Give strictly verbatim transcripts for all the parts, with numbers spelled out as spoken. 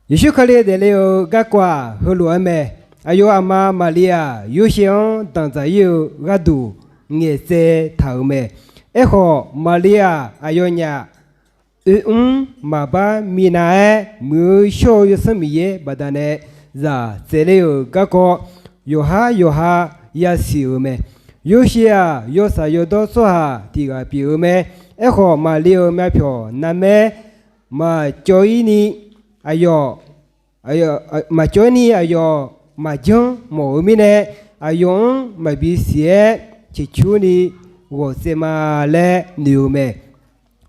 Yeqsur Kali daefle-eu garkawv-aq heulof-aer mae. Aqyawf aqma Maqli-aq, Yorsaev-anr danqdzaq ir-eu gharduq ngaeqtsaev taq-euq mae. Aerkhawf, Maqli-aq, aqyawfnyaf oermr maqbar minav-aer, Muiq-eu shawr-eu Yawsanr Miqyaer baqdanae zaq tsaevler-euq garkawv, yawqhar yawqha yasiq-euq mae. Yorsaev-aq, yawtsaq yawdawr tsawrhaq tiq ghaq pyeuf-eu mae. Aerkhawf, Maqli-euq myavpyawq narmaer maqcawv ir ni, aqyawf maqcawv ir ni aqyawf maqjanr mawf-eu mirnae, aqyawf-anr maqbi siq-aer ciqcurni ghawqtsaev ma laer noeq-eu mae.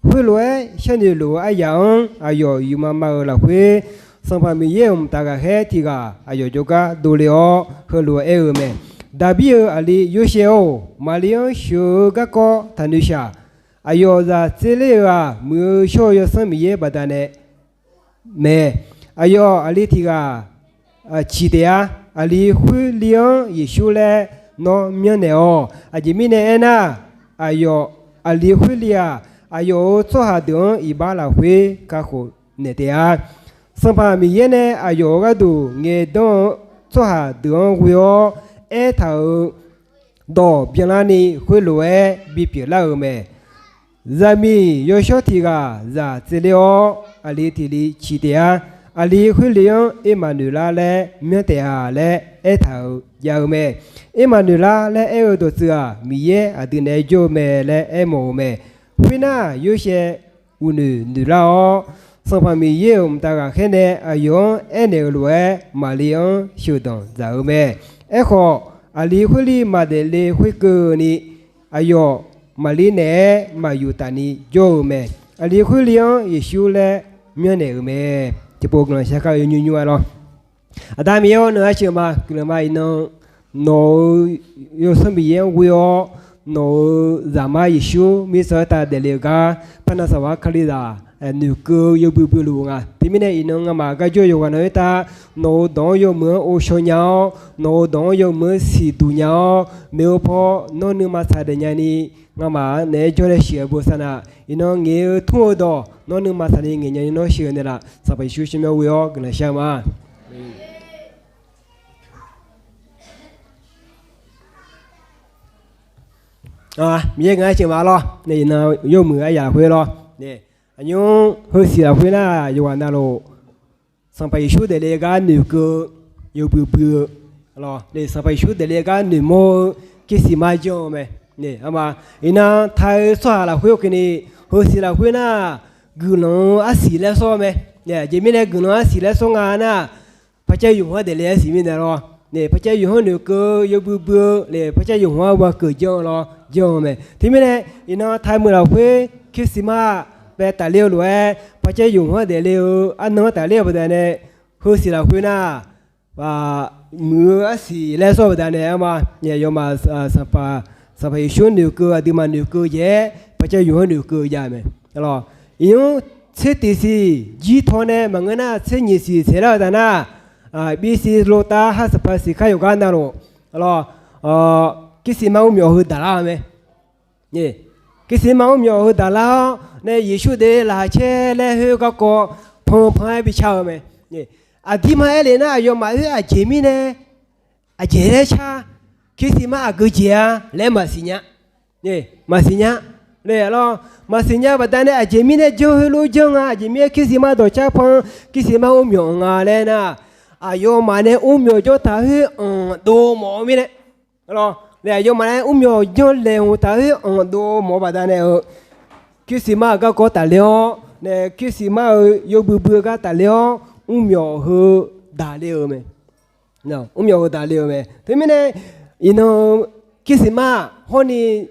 Khoerlof-aer sharnoeq luf-eu aryaq-anr aqyawf yuqma ma-euq lafkhoer, Sanqpaq Miqyaer-euq mqtav ghaqkhaer tiq ghaq aqyawf jawrgar dovle-awr heulof-aer aer-eu mae. Daqbir-euq aqli Yorsaev-or, Maqli-anr sheuq-eu garkawv taqnoeq shaq. Aqyawf zaq tsaevler-euq-aq, Muiq-eu shawr-eu Yawsanr Miqyaer baqdanae mae. Aqyawf aqli tiq ghaq ciq taef-a. Aqli khoerli-anr Yeqsur laer nawr myanrnaeq-awq. Aqjeq mirnae aernar, aqyawf aqli khoerli-aq, aqyawf-euq tsawrhaq deuq-anr iqbax lafkhoer kakhof naeq taef-a. Sanqpaq Miqyaer nae aqyawf-euq gharduq ngaeqdan-eu tsawrhaq deuq-anr ghoe-awr aertaq-euq dawq byanlarni khoerlof-aer bipyeuf lar-euq mae. Zaqmiq yawshawr tiq ghaq zaq tsaevler-awr, aqli tiq li ciq taef-a. Aqli khoerli-anr Ermaqnoeqlar laer myanr taef-a laer aertaq-euq jav-eu mae. Ermaqnoeqlar laer aer-eu dawqtsuif-aq, Miqyaer aqdui naeq-aer jawr-eu mae laer aermawf-eu mae. Khoernar, Yorsaev uqnoeq noeqlar-awr, Sanqpaq Miqyaer-euq mqtav ghaqkhaer nae aqyawf-anr aernaeq-euq lof-aer, Maqli-anr sheuqdanq dzaq-eu mae. Aerkhawf, aqli khoerli maqdaef le khoerkeuvni, aqyawf Maqli naeq-aer maqyuf taf ni jawr-eu mae. Aqli khoerli-anr Yeqsur laer myanrnaeq-euq mae. Tiqpov guiqlanq shar kar-eu nymr nymr-a lawr. Aqda Miqyaer-awr, nawq-anr sheuq ma. Guiqlanq ma iqnan nawq-euq Yawsanr Miqyaer-anr ghoe-awr, nawq-euq Zaqmar Yeqsur mirtsaq-aer tav daefle-eu gar, par nav saqwar Kalizaq noeqkeuv-eu yawbui bui luf nga. Teumirnae iqnan ngamaf gar jawr-eu yawqghaq na-aer tav, nawq-euq dawq-anr yawmuiq-anr ghovshaw nya-awr, nawq-euq dawq-anr yawmuiq-anr siqduq nya-awr, maeq-eu paw nawr nuima tsaq daef nyani, ngamaf-anr naeq-aer jawrnae sheuq-eu bosav nar, iqnan ngaeq-eu tmr-eu dawq nawr nuima tsaqni ngaeq nyani nawr sheuq-eu naeqlaf, Sanqpaq Yeqsur shirmyanr ghoe-awr guiqlanq shar-eu ma. Miqyaer ngaq-aer caev ma lawr. Nae iqnan yawmuiq aryaq lafkhoer lawr. Aqnymr heusiq lafkhoer nar yawqghaq navluf, Sanqpaq Yeqsur daefle gar noeqkeuv-eu yawbui bui-eu, Sanqpaq Yeqsur daefle gar noeqmawr-eu Kirsimar janr-eu mae. Iqnan taq-eu tsawrhaq lafkhoer keuvni, heusiq lafkhoer nar guiqlanq-eu arsiq laer sawr-eu mae. Aqjeq mirnae guiqlanq arsiq laer sawr nga nar, Paqcaer yawqhmq-anr daefle arsiq mirnae lawr. Paqcaer yawqhmq-anr noeqkeuv-eu yawbui bui-eu le, Paqcaer yawqhmq-anr ghaq keuv janr-eu lawr, janr-eu mae. Teumirnae iqnan taq-eu muiq lafkhoer Kirsimar bae tafler-eu lof-aer, Paqcaer yawqhmq-anr daefle-eu arnan-anr tafler-eu baqdanae, heusiq lafkhoer nar muiq-eu arsiq laer sawr-eu baqdanae arma, yawmaf Sanqpaq Yeqsur noeqkeuv aqduimaf noeqkeuv-eu jeq-aer Paqcaer yawqhmq-anr noeqkeuv-eu jav mae. Iqnymr tser tiq siq jir taw nae maqngeur nar tser nyiq siq saeqlar-eu taf nar, bisiq lotav ha Sanqpaq siqkar yawqgar navluf, Kirsimar mrmyawf heu daqlar-eu mae. Kirsimar mrmyawf heu daqlar-awr nae Yeqsur daef laqkhaq caer laer khoer garkawv panpan-aer bicar-eu mae. Aqdirma aer le nar aqyawfmaf khoer aqjeq mirnae aqjeq laer car, Kirsimar aqgeu jeq-a laer maqsiq nya. Maqsiq nya. Maqsiq nya baqdanae aqjeq mirnae janr heulof janr nga, aqjeq mirnae Kirsimar dawqcar pan, Kirsimar mrmyawf nga laer nar, aqyawfmaf nae mrmyawf janr taq khoer anqdov mawf-eu mirnae, aqyawfmaf nae mrmyawf janr laeqhmq taq khoer anqdov mawf-eu baqdanae-eu, Kirsimar-euq garkawv tafler-awr nae, Kirsimar-euq yawbui bui-eu gar tafler-awr, mrmyawf heu daqler-eu mae. Mrmyawf heu daqler-eu mae. Teumirnae iqnan-eu Kirsimar hawrni,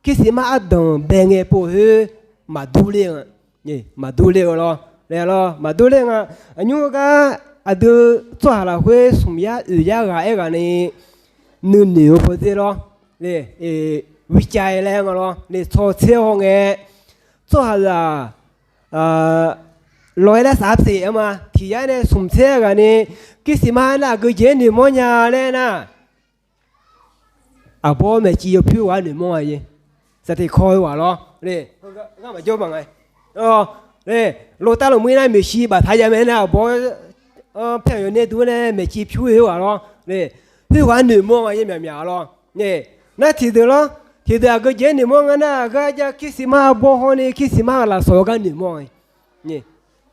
Kirsimar ardanq bae ngae pov khoer maqdur ler-eu, maqdur ler-eu lawr, lawr maqdur ler nga. Aqnymr-eu gar aqdui tsawrhaq lafkhoer smq yar oeq yar ghaq aer ghaq ni nuinoeq-eu pawdzer lawr, le, vicav laer nga lawr le, tsawrtser haw ngae tsawrhaqzaq lawq-aer laer saf-aer pyeuf-eu ma. Tiq yar nae smq tser ghaq ni Kirsimar nar aqgeu jeq-aer noeqmawr nya laer nar, aqbawr maeqciv yawpyur ghaq noeqmawr-a jeq. Saqteqkaw-eu ghaq lawr le, ngar maqjawr ma nga. Le, lotav lmqmuir nar maeqshi baftaq jav mae nar aqbawr paeq yawqnae duq-aer nae maeqciv pyur-eu ghaq lawr. Khoerghaq noeqmawr nga, yaer myaqmyaq lawr. Nar tiqdeuq lawr, tiqdeuq aqgeu jeq-aer noeqmawr nga nar, aqgeu arjav Christmas bawr hawr ni Christmas-euq lafsawq-eu gar noeqmawr-a.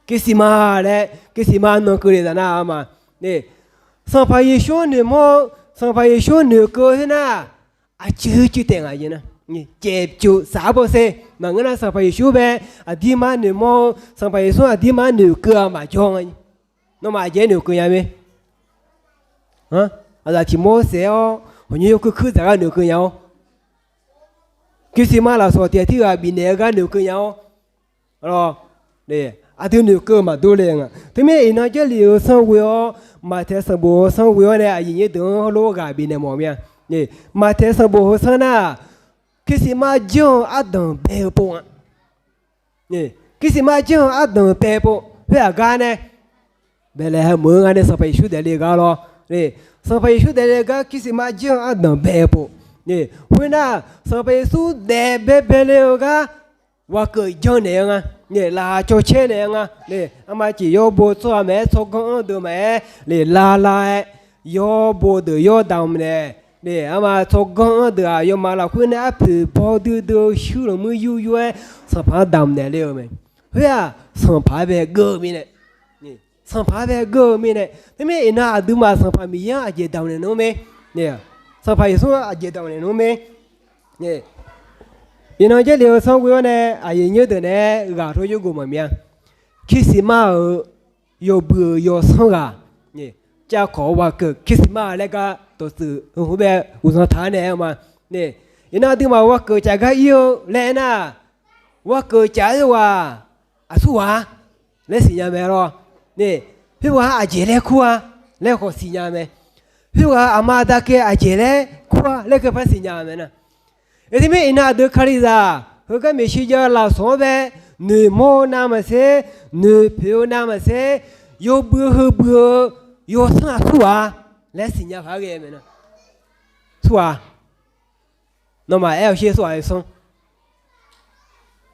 Christmas laer Christmas nan keuvle taf nar ma. Sanqpaq Yeqsur-anr noeqmawr-eu, Sanqpaq Yeqsur-anr noeqkeuv-eu khoer nar, aqcuiv cuiv taef nga jeq nar, caevcoq saf-aer bawrser maqngeur nar, Sanqpaq Yeqsur bae aqdirma noeqmawr-eu, Sanqpaq Yeqsur aqdirma noeqkeuv-a maqjawr nga. Nawmaf aqjeq-aer noeqkeuv nya mae. Aqzaf tiq mawr saef-awr hawqnymr yawkuir kuir dzaq gar noeqkeuv nya-awr, Christmas lafsawq tiq ghaq tirghaq bifnaeq-eu gar noeqkeuv nya-awr, aqdui noeqkeuv maqdur le nga. Teumirnae iqnan Jarlif-euq sanr ghoe-awr, Maqtaeq sanqbof-euq sanr ghoe-awr nae aqyuif nyir deuq-anr heulof ghaq bifnaeq mawf mir-a. Maqtaeq sanqbof-euq sanr nar, Christmas janr-eu ardanq bae-eu pov nga. Christmas janr-eu ardanq bae-eu pov khoer-aq gar nae, Baeqlaeqhaeq meuq-eu nga nae Sanqpaq Yeqsur daefle-eu gar lawr. Sanqpaq Yeqsur daefle-eu gar Christmas janr-eu ardanq bae-eu pov. Khoernar, Sanqpaq Yeqsur daef baebae le-eu gar ghaqkeuv janrnaeq-eu nga. Laf cawcaer naeq-eu nga. Arma ciq yawbo tsawrhaq maqaer, tsawrganr-anr deuq maqaer, le lavlav-aer, yawbo deuq yawr damq naeq, le arma tsawrganr-anr deuq-aq, yawmaf lafkhoer nae arpoeq baw duidui-eu shuir lanqmuir yur yur-aer, sanqpaq-anr damq naeq le-eu mae. Khoer-aq, sanqpaq-aer bae geur-eu mirnae, sanqpaq-aer bae geur-eu mirnae. Teumirnae iqnan aqduimaf Sanqpaq Miqyaer-anr aqjeq damq naeq nmr mae. Sanqpaq Yeqsur-anr aqjeq damq naeq nmr mae. Iqnan Jarlif-euq sanr ghoe-awr nae aqyuif nyir deuq naeq-aer ghaq tawr yurgeuf maqmya. Christmas-euq yawbui-euq yawsanr ghaq, cavkawq ghaq keuv Christmas laer gar dawqtsuif heu bae uqzan taq-aer naeq-aer ma. Iqnan aqduimaf ghaq keuv caf gar ir-eu laer aernar, ghaq keuv caf-eu ghaq aqsur ghaq laer siqnya mae lawr. Khoerghaq aqjeq laer kur-a laer khawf siqnya mae. Khoerghaq aqma aqda kae aqjeq laer kur-a laer keuv par siqnya mae nar. Teumirnae iqnan aqdui Kalizaq heugar maeqshi jav-eu lafsawq-anr bae noeqmawr-eu navmaqtser, noeqpoeq-eu navmaqtser, yawbui heubui-eu yawsanr aqsur ghaq laer siqnya paq-aer ghae mae nar. Aqsur ghaq, nawmaf aer-awq shir aqsur ghaq yawsanr,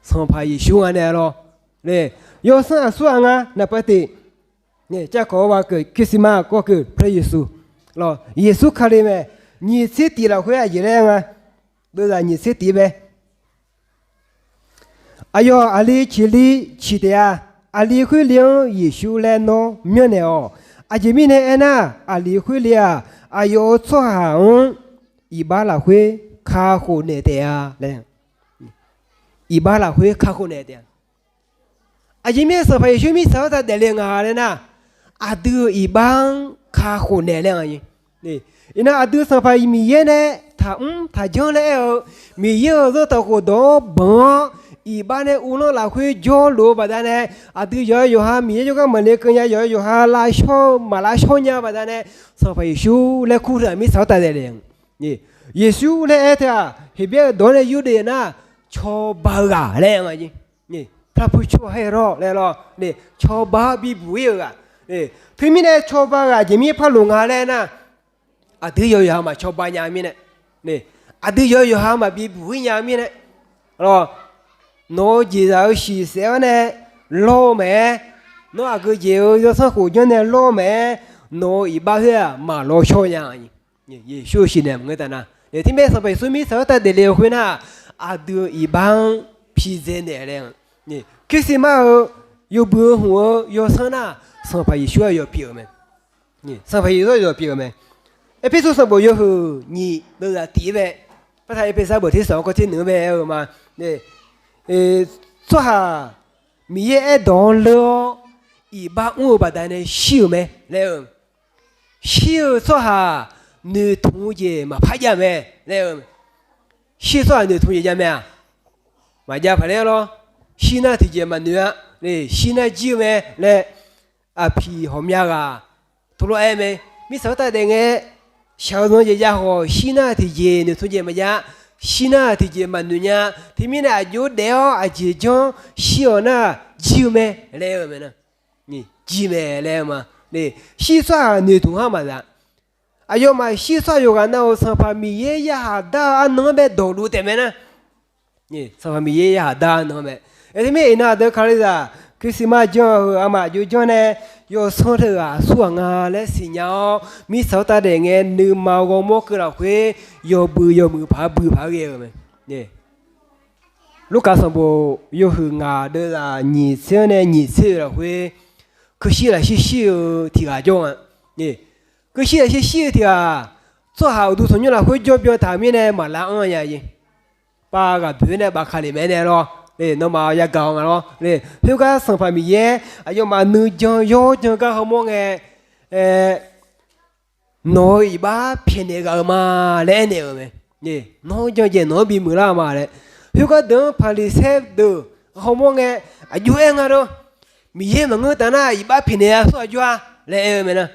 Sanqpaq Yeqsur nga nae lawr. Yawsanr aqsur ghaq nga naqpav teq. Cavkawq ghaq keuv Christmas kawv keuv Yeqsur lawr, Yeqsur Kali mae. Nyiq tser tif lafkhoer aqjeq laer nga. Deuvzaq nyiq tser tif bae Aqyawf aqli ciqli ciq taef-a. Aqli khoerli-anr Yeqsur laer nawr myanrnaeq-awq. Aqjeq mirnae aernar, aqli khoerli-aq, aqyawf-euq tsawrhaq-anr iqbax lafkhoer kakhof naeq taef-a laer. Iqbax lafkhoer kakhof naeq taef-a. Aqjeq mirnae Sanqpaq Yeqsur mirtsaq khoertav daefle nga laer nar, aqdui-euq iqbax-anr kakhof naeq laer nga. Iqnan aqdui Sanqpaq Miqyaer nae taqmr taqjanr laer aer-eu, Miqyaer-euq zanrtaq khofdawq-anr banq-awr iqbax nae uvlanr lafkhoer jawrluf-eu baqdanae, aqdui yawqha yawqha Miqyaer jawrgar maqle keuv nya, yawqha yawqha lavshawr-eu maq lavshawr nya baqdanae, Sanqpaq Yeqsur laer kur teu-aq mirtsaq khoertav daefle. Yeqsur laer aer teu-aq Heqbyaer-euq dawq-anr nae yurdeuf nar, cawba-eu ghaq laer nga. Par pu cawba-aer lawr laer lawr, cawba-awr bibuq-ir-eu ghaq. Teumirnae cawba ghaq jeq mir par loq nga laer nar, aqdui yawqha yawqha maqcawba nya mirnae, aqdui yawqha yawqha maqbi buq-ir nya mirnae, nawq-eu jeqzaq-eu shiqsaef-awr nae lawr-eu maqaer, nawr aqgeu jeq-eu zanrsanrkhof janr nae lawr-eu maqaer, nawq-euq iqbax khoer-aq maqlawshawr nya. Yeqsur-eu shiqnaeq maqngeur taf nar, teumirnae Sanqpaq Yeqsur mirtsaq khoertav daefle-eu khoernar, aqdui-euq iqbax-anr pidzae naeq laer, Christmas-eu yawbui-eu hmq-eu yawsanr nar, Sanqpaq Yeqsur aqyawf pyeuf-eu mae. Sanqpaq Yeqsur aqyawf pyeuf-eu mae. Erpersu sanqbof yawhuiq nyiq deuvzaq tif-ir bae, parta Erpersu bawq tersaq-awr kawv tser nui-anr bae aer-eu ma. Tsawrhaq Miqyaer aerdawq-anr leur-awr iqbax mr-eu baqdanae shir-euq mae laer-eu. Shir-eu tsawrhaq noeqtmq-eu jeq maqpar jav mae laer-eu. Shir-eu tsawrhaq noeqtmq jeq jav mae-aq, maqjav paq laer lawr. Shir nar tiqjeq maqnoeq-a, shir nar jir-eu mae laer aqpiq ghawqmya ghaq tov lof-aer mae. Mirtsaq khoertav daef ngae, shaq-eu zanq jeq jav khawf shir nar tiqjeq noeqtmq jeq maqjav, shir nar tiqjeq maqnoeq nya. Teumirnae aqjox daef-awr aqjeq janr shir-awq nar jir-eu mae laer-eu mae nar. Jir mae laer-eu ma. Shir tsawrhaq noeqtmq-anr maqzaf. Aqyawfmaf shir tsawrhaq yawqghaq nav-euq Sanqpaq Miqyaer yarkhaq dar-eu arnan-anr bae dawqluf taef mae nar. Sanqpaq Miqyaer yarkhaq dar-eu arnan mae. Teumirnae iqnan aqdui Kalizaq Christmas janr-eu heu armaf aqjox janr nae yawsanr teughaq aqsur ghaq nga laer siqnya-awr, mirtsaq-anr tav daef ngae nuima ghawrmawr keuv lafkhoer yawbui yawmuiq paq-aer bui paq-aer ghae-euq mae. Lurkaf sanqbof yawhuiq ngaq deuvzaq nyiq tser-anr nae nyiq tser-euq lafkhoer, keuv shir lafshir shir-eu tiq ghaq jawr nga. Keuv shir lafshir shir-eu tiq ghaq, tsawrhaq uqduq tanqnymr lafkhoer jawr byan taq mirnae maqlar anr nya-ir. Pav ghaq boeq-aer nae bafkale mae nae lawr. Nawmaf yagaq-awq nga lawr. Khoergar Sanqpaq Miqyaer aqyawfmaf nuijan yawr jan gar hawmawr ngae, nawq-eu iqbax pyaeqnaeq ghaq-eu ma laer aernaeq-euq mae. Nawq-anr jan jaeq nawq-anr bimuiq lar-eu ma laer. Khoergar deuq-anr Paqliqsaer deuq hawmawr ngae, aqjox aer nga lor. Miqyaer maqngeur taf nar iqbax pyaeqnaeq-a sawr aqjox-a laer aer-eu mae nar.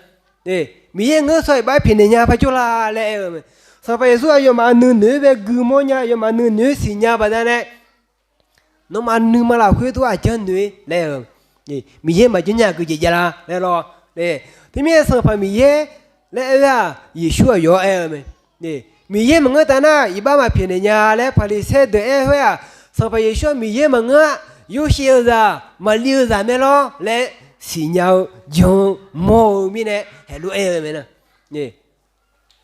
Miqyaer ngeur sawr iqbax pyaeqnaeq nya par jawr la laer aer-eu mae. Sanqpaq Yeqsur aqyawfmaf nuinoeq-aer bae gui mawrnya, aqyawfmaf nuinoeq-aer siqnya baqdanae, nawmaf nuima lafkhoer tov-aer aqjanr noeq-ir laer-eu, Miqyaer maqjanr nya aqgeu jeq jav la laer lawr. Teumirnae Sanqpaq Miqyaer laer aer-eu-aq, Yeqsur aqyawf-anr aer-eu mae. Miqyaer maqngeur taf nar iqbax maqpyaeqnaeq nya laer Paqliqsaer deuq aer khoer-aq, Sanqpaq Yeqsur-aq Miqyaer maqngeur-a, yawshaef-eu zaq, maqli-eu zaq mae lawr laer siqnya-eu jan-eu mawr-eu mirnae heulof-aer aer-eu mae nar.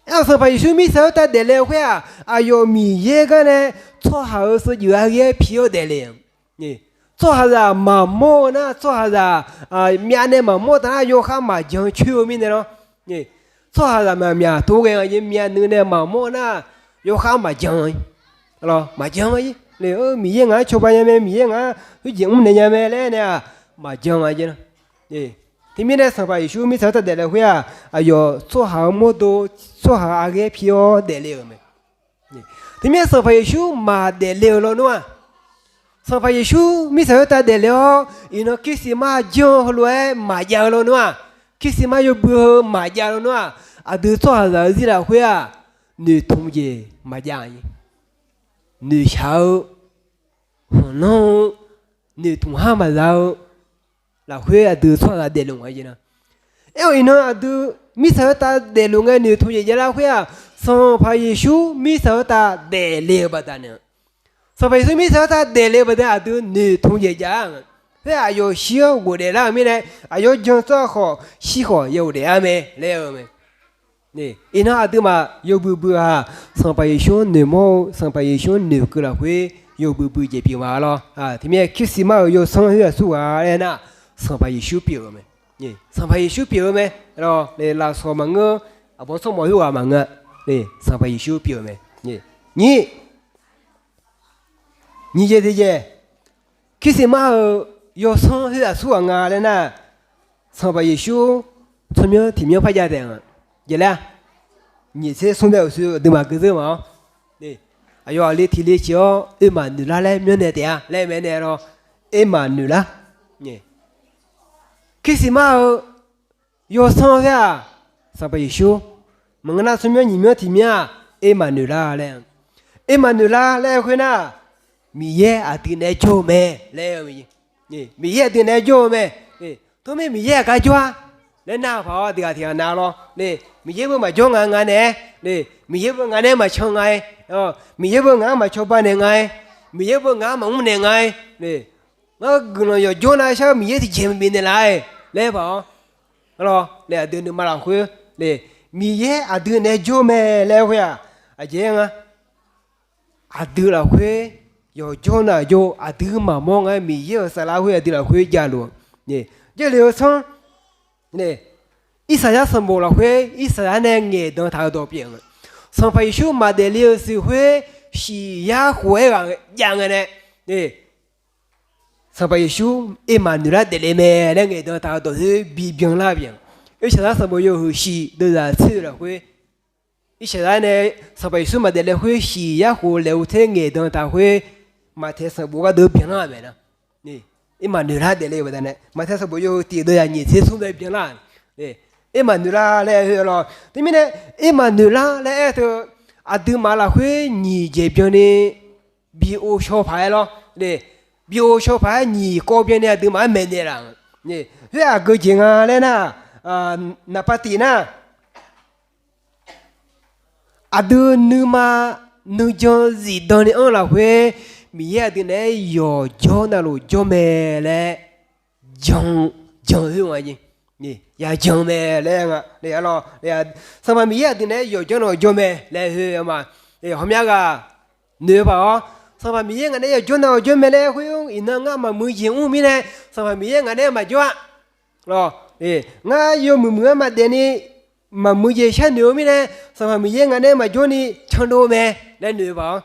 Aer-awq Sanqpaq Yeqsur mirtsaq-anr tav daefle-eu khoer-aq, aqyawf Miqyaer gar nae tsawrhaq-euq sheuqjeuf-a ghae-aer pi-awr daefle-eu. Tsawrhaqzaq maqmawr-eu nar, tsawrhaqzaq myavnae maqmawr taf nar yawkhav maqjan coer-eu mirnae lawr. Tsawrhaqzaq maqmyaq tov ghae nga jeq, myavnuiv nae maqmawr nar, yawkhav maqjan, maqjan-ir. Miqyaer ngaq-anr cawba nya mae, Miqyaer ngaq-anr khoerjeq mrnaeq nya mae laer nae-aq, maqjan nga jeq. Teumirnae Sanqpaq Yeqsur mirtsaq-anr tav daefle khoer-aq, aqyawf tsawrhaq-eu mawrdo, tsawrhaq-euq aqghaer pi-awr daefle-euq mae. Teumirnae Sanqpaq Yeqsur maqdaefle-eu lawnmr-aq, Sanqpaq Yeqsur mirtsaq-anr tav daefle-awr iqnan Christmas janr-eu heulof-aer maqjav-eu lawnmr-aq, Christmas yawbui heu maqjav lawnmr-aq, aqdui tsawrhaqzaq-eu zir lafkhoer-aq, noeqtmq jeq maqjav-a. Noeqshaq-eu, hanqlanr-eu, noeqtmq har maqza-eu lafkhoer aqdui tsawrhaqzaq daefluf nga jeq nar. Aer-awq iqnan aqdui mirtsaq-anr tav daefluf ngae noeqtmq jeq javlar khoer-aq, Sanqpaq Yeqsur mirtsaq-anr tav daefle-eu baqdanae, Sanqpaq Yeqsur mirtsaq-anr tav daefle-eu baqdanae aqdui noeqtmq jeq jav-a nga. Khoer aqyawf shir-awr ghofdaef lar-euq mirnae, aqyawf jan tsawrhaq khawf shir khawf ya ghofdaef-a mae laer-eu mae. Iqnan aqduimaf yawbui bui-aq, Sanqpaq Yeqsur-anr noeqmawr-eu, Sanqpaq Yeqsur-anr noeqkeuv lafkhoer yawbui bui jeq pyeuf ma lawr. Teumirnae Christmas-euq yawsanr khoer aqsurghaq laer nar, Sanqpaq Yeqsur pyeuf-eu mae. Sanqpaq Yeqsur pyeuf-eu mae. Lafsawq maqngeur, aqbawr tsawrmawq khoerghaq maqngeur-a. Sanqpaq Yeqsur pyeuf-eu mae. Nyiq, nyiq jeq tiq jeq, Christmas-euq yawsanr khoer aqsurghaq nga laer nar, Sanqpaq Yeqsur tsawrmyanr tiq myanr par jav taef-a. Jeq laer-a, nyiq tser smr bae-euq sui aqduimaf geudzeur ma-awr, aqyawf aqli tiq li ciq-awr oermaf noeqlar laer myanrnaeq taef-a laer maeqnaeq lawr. Oermaf noeqlar. Christmas-euq yawsanr khoer-aq, Sanqpaq Yeqsur, maqngeur nar tsawrmyanr nyiq myanr tiq myanr-aq, oermaf noeqlar laer. Oermaf noeqlar laer khoer nar, Miqyaer aqdui naeq-aer jawr-eu mae laer-eu mae. Miqyaer aqdui naeq-aer jawr-eu mae. Tov mir Miqyaer-aq gar jawr-a laer nar paq-awr, aqdui ghaq tiq ghaq nav lawr. Miqyaer beu maqjawr nga nga naeq-aer, Miqyaer beu ngaq nae maqcan nga-aer, Miqyaer beu ngaq-anr maqcawba naeq nga-aer, Miqyaer beu ngaq-anr maqmr naeq nga-aer, ngar guiqlanq yawqjawr nav shar-eu Miqyaer tiqjeq maqbif naeqlaf-aer laer paq-awr, lawr nae aqdui nuima lafkhoer, Miqyaer aqdui naeq-aer jawr mae laer khoer-aq, aqjeq-aer nga. Aqdui lafkhoer yawqjawr nav jawr-eu aqdui maqmawr nga-aer Miqyaer-euq saflar khoer aqdui lafkhoer javluf-eu. Jarlif-eu tsanr, Irsaqyar sanqbof lafkhoer Irsaqyar nae ngaeqdan taq-eu dawq pyeuf-eu, Sanqpaq Yeqsur maqdaef le-eu siq khoer shiq yar khof-aer ghaq jav ngae nae, Sanqpaq Yeqsur Ermaqnoeqlar daefle mae laer ngaeqdan taq-eu dawq khoer bibyan lar pyeuf-eu. Irsaqzar sanqbof yawhuiq shiq deuvzaq tser-eu lafkhoer, Irsaqzar nae Sanqpaq Yeqsur maqdaef le khoer shiq yar khof laeqhu ter ngaeqdan taq khoer, Maqtaeq sanqbof gharduq byanlar-euq mae nar. Ermaqnoeqlar daefle-eu baqdanae Maqtaeq sanqbof yawhuiq tiq deuvzaq nyiq tser smr bae byanlar-euq. Ermaqnoeqlar laer aer-eu lawr. Teumirnae Ermaqnoeqlar laer aer-eu teu, aqduimaf lafkhoer nyiq jeq byanni bi ov shaw paq-aer lawr. Bi ov shaw paq-aer nyiq kawv byanni aqduimaf-anr maeqnaeq laf-euq. Khoer aqgeu jeq nga laer nar, naqpav tiq nar, aqdui nuima nuijan zifdan ni anr lafkhoer, Miqyaer aqdui naeq-aer yawqjawr navluf jawr mae laer jan, jan-eu khoer nga jeq. Yajan mae laer nga. Sanqpaq Miqyaer aqdui naeq-aer yawqjawr na-awq jawr mae laer heu ma. Ghawqmya ghaq noeq-eu paq-awr, Sanqpaq Miqyaer ngaq naeq-aer yawqjawr na-awq jawr mae laer khoer, iqnan ngar maqmuiq jeq mr mirnae, Sanqpaq Miqyaer ngaq naeq-aer maqjawr-a. Ngar yawmuiq muiq-anr maqdaef ni maqmuiq jeq sharnoeq-eu mirnae, Sanqpaq Miqyaer ngaq naeq-aer maqjawr ni candov mae laer noeq-eu paq-awr.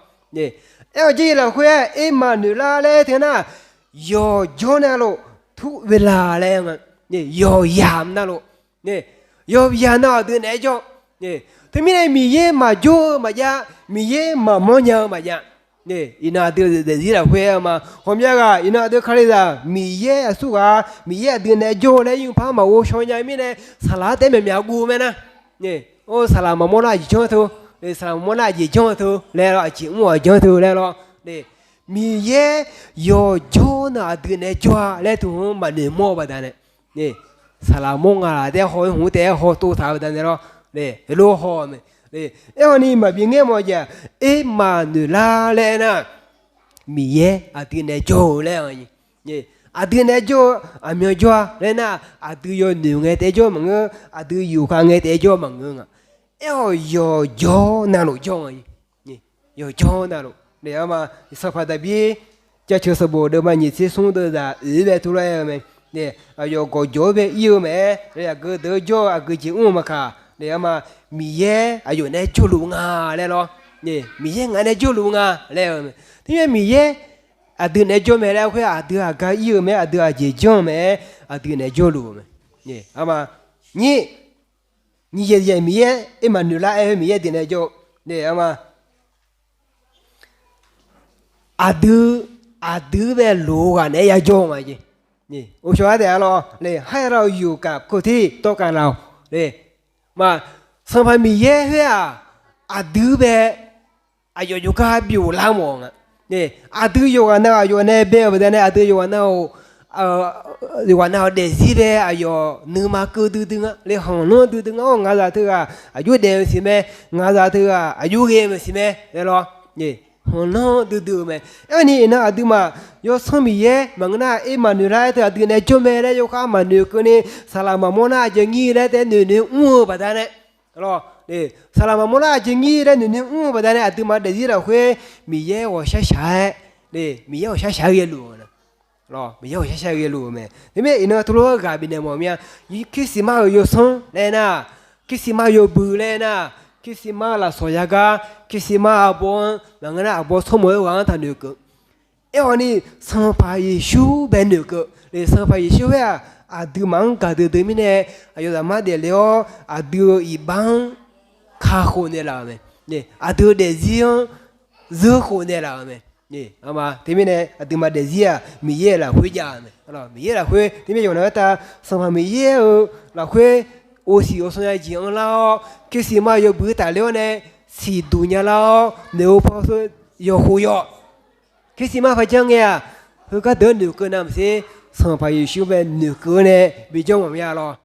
Aer-awq jeq lafkhoer-aq, Ermaqnoeqlar laer teu nar, yawqjawr navluf, ทุกเวลา laer nga. Yawqyamq navluf, yawqyamq nav aqdui naeq-aer jawr. Teumirnae Miqyaer maqjawr-eu maqjav, Miqyaer maqmawr nya-eu maqjav. Iqnan aqdui daefzir lafkhoer-eu ma. Ghawqmya ghaq iqnan aqdui kalizaq Miqyaer aqsurghaq, Miqyaer aqdui naeq-aer jawr-eu laer yurpar maqghov shaw nya-eu mirnae, saqlaq-anr taef-aer myaqmyaq guv mae nar. Saqlaq maqmawr nar aqjeq janr teu, saqlaq maqmawr nar aqjeq janr teu laer lawr, aqjeq mr-awq janr teu laer lawr. Miqyaer yawqjawr na aqdui naeq-aer jawr-a laer teu-anr maqnoeq mawr-eu baqdanae, saqlaq mawr nga laf taef-aer haw-aer hmq taef-aer haw tov taq-eu baqdanae lawr. Heulof haw-eu mae. Aerkhawf ni maqbi ngaer mawf-eu jeq-aq, Ermaqnoeqlar laer aernar, Miqyaer aqdui naeq-aer jawr-eu laer-a. Aqdui naeq-aer jawr-eu aqmyan jawr-a laer nar, aqdui yawnoeq ngae taef-aer jawr maqngeur, aqdui yufkhav ngae taef-aer jawr maqngeur nga. Aerkhawf yawqjawr navluf jawr nga. Yawqjawr navluf, arma, Sanqpaq Daqbir Jaceuq sanqbof deuvma nyiq tser smr deuvzaq oeq-aer bae tuvlar-aer-eu mae. Aqyawf gawqjawq-aer bae ir-eu mae-aer, aqgeu deuq-eu jawr-eu aqgeu jeq mr-eu maqkaq, arma, Miqyaer aqyawf naeq-aer jawrluf nga laer lawr. Miqyaer ngaq naeq-aer jawrluf nga laer-eu mae. Teumirnae Miqyaer aqdui naeq-aer jawr mae laer khoer-aq, aqdui aqgar ir-eu mae-aer, aqdui aqjeq janr-eu mae-aer, aqdui naeq-aer jawrluf-eu mae. Arma, nyir, nyiq jeq jeq Miqyaer Ermaqnoeqlar aer-eu Miqyaer aqdui naeq-aer jawr-eu, arma, aqdui, aqdui bae loq-eu ghaq naeq-aer yajawr-eu nga jeq. Uqshawq-aer taef-a lawr, ให้เราอยู่กับคนที่ต้องการเรา ma, Sanqpaq Miqyaer khoer-aq, aqdui bae aqyawf jawrgar byoflar mawf nga. Aqdui yawqghaq nav aqyawf nae bae-euq baqdanae, aqdui yawqghaq nav-euq, yawqghaq nav-euq daefzir bae aqyawf nuima keuv duidui nga le, khanqlanr duidui nga. Ngaqzaq teughaq aqjox daef-eu siq mae, ngaqzaq teughaq aqjox ghae-eu siq mae laer lawr. Khanqlanr duidui-eu mae. Aerni iqnan aqduimaf Yawsanr Miqyaer maqngeur nar, Ermaqnoeqlar-aer teu aqdui naeq-aer jawr mae laer yawkhav maqnoeq keuvni, saqlaq maqmawr nar aqjeq ngir laer taef-aer noeqnoeq mr-eu baqdanae, saqlaq maqmawr nar aqjeq ngir laer noeqnoeq mr-eu baqdanae, aqduimaf daefzir lafkhoer Miqyaer ghawqshaq shaq-aer, Miqyaer ghawqshaq shaq-aer ghaeluf-eu, Miqyaer ghawqshaq shaq-aer ghaeluf-eu mae. Teumirnae iqnan teulof-aer ghaq bifnaeq mawf mir-a. Christmas-euq yawsanr laer nar, Christmas yawbui laer nar, Christmas lafsawq yagar, Christmas arbawr-anr maqngeur nar arbawr tsawrmawq-aer ghaq-anr taqnoeq keuv. Aerkhawf ni, Sanqpaq Yeqsur bae noeqkeuv. Sanqpaq Yeqsur khoer-aq, aqduimaf-anr gaq duidui mirnae, aqyawf zaqmar daefle-awr aqdui-euq iqbax-anr kakhof naeqlaf-euq mae. Aqdui-euq daefzir-anr zeurkhof naeqlaf-euq mae. Teumirnae aqduimaf daefzir-aq, Miqyaer lafkhoer jav-eu mae. Miqyaer lafkhoer teumirnae yawqnan aertav, Sanqpaq Miqyaer-euq lafkhoer ghofsiq ghofsanr ya jeq anrlar-awr, Christmas yawbui tafler-awr nae siqduq nyalar-awr, noeq-eu paw yawkhof yawq. Christmas par janr ngae-aq, heugar deuq-anr noeqkeuv navmaqtser, Sanqpaq Yeqsur bae noeqkeuv-awr nae bijawr mawf mir-a lawr.